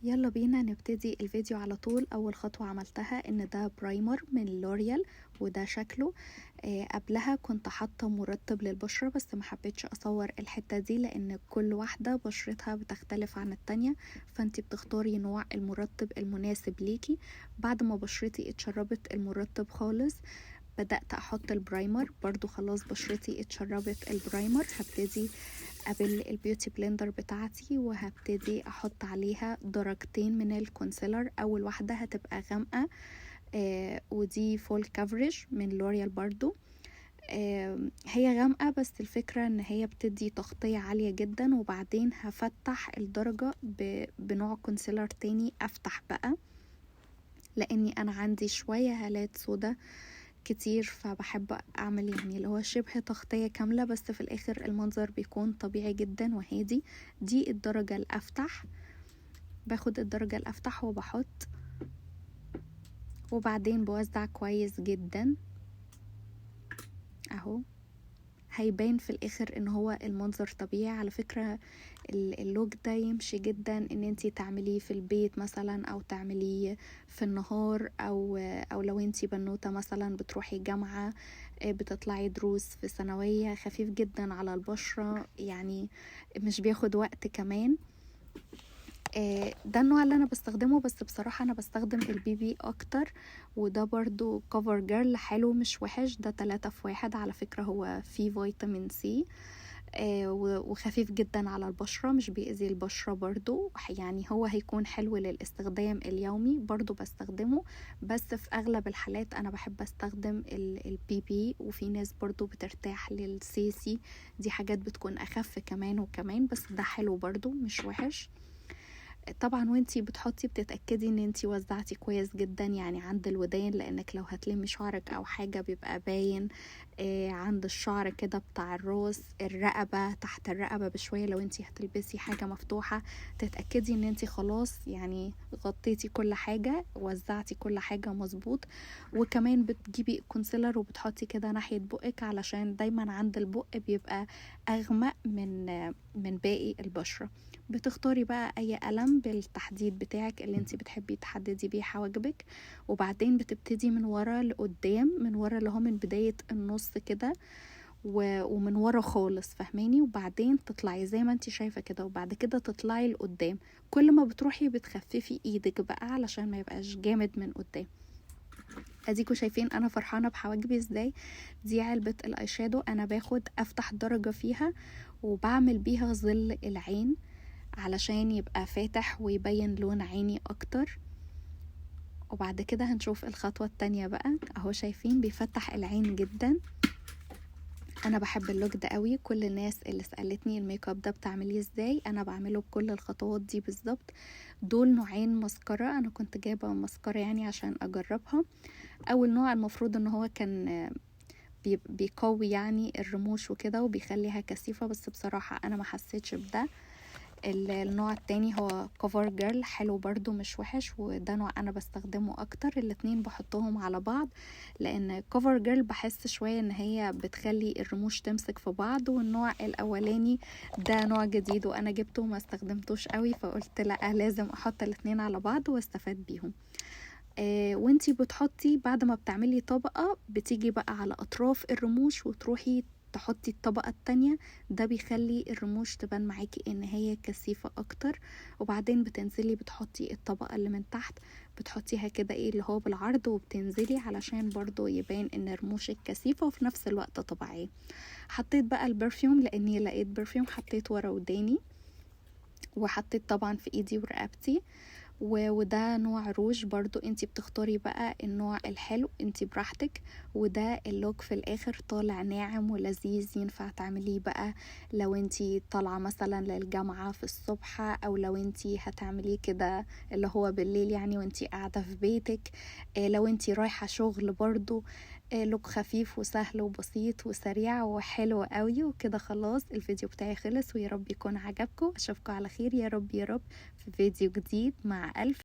يلا بينا نبتدي الفيديو على طول. اول خطوة عملتها ان ده primer من لوريال وده شكله. قبلها كنت حاطة مرطب للبشرة، بس ما حبيتش اصور الحتة دي لان كل واحدة بشرتها بتختلف عن التانية، فانتي بتختاري نوع المرطب المناسب ليكي. بعد ما بشرتي اتشربت المرطب خالص بدأت احط ال primer. برضو خلاص بشرتي اتشربت ال primer، هبتدي ابل ال beauty blender بتاعتي وهبتدي احط عليها درجتين من ال concealer. اول واحدة هتبقى غامقة، ودي full coverage من لوريال برضو. هي غامقة بس الفكرة ان هي بتدي تغطية عالية جدا. وبعدين هفتح الدرجة بنوع concealer تاني افتح بقى، لاني انا عندي شوية هالات سودا كتير، فبحب اعمل اللي هو شبه تغطية كاملة، بس في الاخر المنظر بيكون طبيعي جدا وهادي. دي الدرجة الافتح، باخد الدرجة الافتح وبحط، وبعدين بوزع كويس جدا اهو. هيبان في الاخر ان هو المنظر طبيعي. على فكرة ال look ده يمشي جدا ان انتي تعمليه في البيت مثلا، او تعمليه في النهار، او لو انتي بنوتة مثلا بتروحي جامعة، بتطلعي دروس في ثانوية. خفيف جدا على البشرة، مش بياخد وقت كمان. ده النوع اللي انا بستخدمه، بس بصراحة انا بستخدم ال BB اكتر، وده برضو كفر جيرل حلو مش وحش. ده 3 في 1 على فكرة، هو فيه فيتامين سي، وخفيف جدا على البشرة، مش بيأذي البشرة برضو، هو هيكون حلو للاستخدام اليومي برضو بستخدمه، بس في اغلب الحالات انا بحب استخدم ال BB، وفي ناس برضو بترتاح لل CC، دي حاجات بتكون اخف كمان وكمان، بس ده حلو برضو مش وحش. طبعا وانتي بتحطي بتتأكدي ان انتي وزعتي كويس جدا عند الودان، لانك لو هتلمي شعرك او حاجة بيبقى باين، عند الشعر كده بتاع الراس، الرقبة، تحت الرقبة بشوية لو انتي هتلبسي حاجة مفتوحة، تتأكدي ان انتي خلاص غطيتي كل حاجة، وزعتي كل حاجة مظبوط. وكمان بتجيبي concealer وبتحطي كده ناحية بقك، علشان دايما عند البق بيبقى اغمق من باقي البشرة. بتختاري بقى اي قلم بالتحديد بتاعك اللي انتي بتحبي تحددي بيه حواجبك، وبعدين بتبتدي من ورا لقدام، من ورا اللي هو من بداية النص كده ومن ورا خالص، فاهماني؟ وبعدين تطلعي زي ما انتي شايفة كده، وبعد كده تطلعي لقدام. كل ما بتروحي بتخففي ايدك بقى علشان ما يبقاش جامد من قدام. اديكوا شايفين انا فرحانة بحواجبي ازاي. دي علبة ال eye shadow، انا باخد افتح درجة فيها وبعمل بيها ظل العين علشان يبقى فاتح ويبين لون عيني اكتر. وبعد كده هنشوف الخطوة التانية بقى. اهو شايفين بيفتح العين جدا. انا بحب ال look ده قوي. كل الناس اللي سألتني الميك اب ده بتعمليه ازاي، انا بعمله بكل الخطوات دي بالظبط. دول نوعين ماسكارا، انا كنت جايبة ماسكارا عشان اجربها. اول نوع المفروض ان هو كان بيقوي الرموش وكده وبيخليها كثيفة، بس بصراحة انا ما حسيتش بده. النوع التاني هو كفر جيرل، حلو برضو مش وحش، وده نوع انا بستخدمه اكتر. الاتنين بحطهم على بعض لان كفر جيرل بحس شوية ان هي بتخلي الرموش تمسك في بعض، والنوع الاولاني ده نوع جديد وانا جبته وما استخدمتوش قوي، فقلت لا لازم احط الاتنين على بعض واستفاد بيهم. وانتي بتحطي بعد ما بتعملي طبقة بتيجي بقى على اطراف الرموش وتروحي تحطي الطبقة التانية، ده بيخلي الرموش تبان معاكي ان هي كثيفة اكتر. وبعدين بتنزلي بتحطي الطبقة اللي من تحت، بتحطيها كده ايه اللي هو بالعرض، وبتنزلي علشان برضو يبان ان رموشك كثيفة وفي نفس الوقت طبيعية. حطيت بقى ال perfume لاني لقيت perfume، حطيت ورا وداني وحطيت طبعا في ايدي ورقبتي. وده نوع روج برضو، انتي بتختاري بقى النوع الحلو انتي براحتك. وده ال look في الاخر طالع ناعم ولذيذ، ينفع تعمليه بقى لو انتي طالعة مثلا للجامعة في الصبح، او لو انتي هتعمليه كده اللي هو بالليل وانتي قاعدة في بيتك، لو انتي رايحة شغل برضو. look خفيف وسهل وبسيط وسريع وحلو قوي. وكده خلاص الفيديو بتاعي خلص، ويا رب يكون عجبكم. اشوفكم على خير يا رب يا رب في فيديو جديد. مع ألف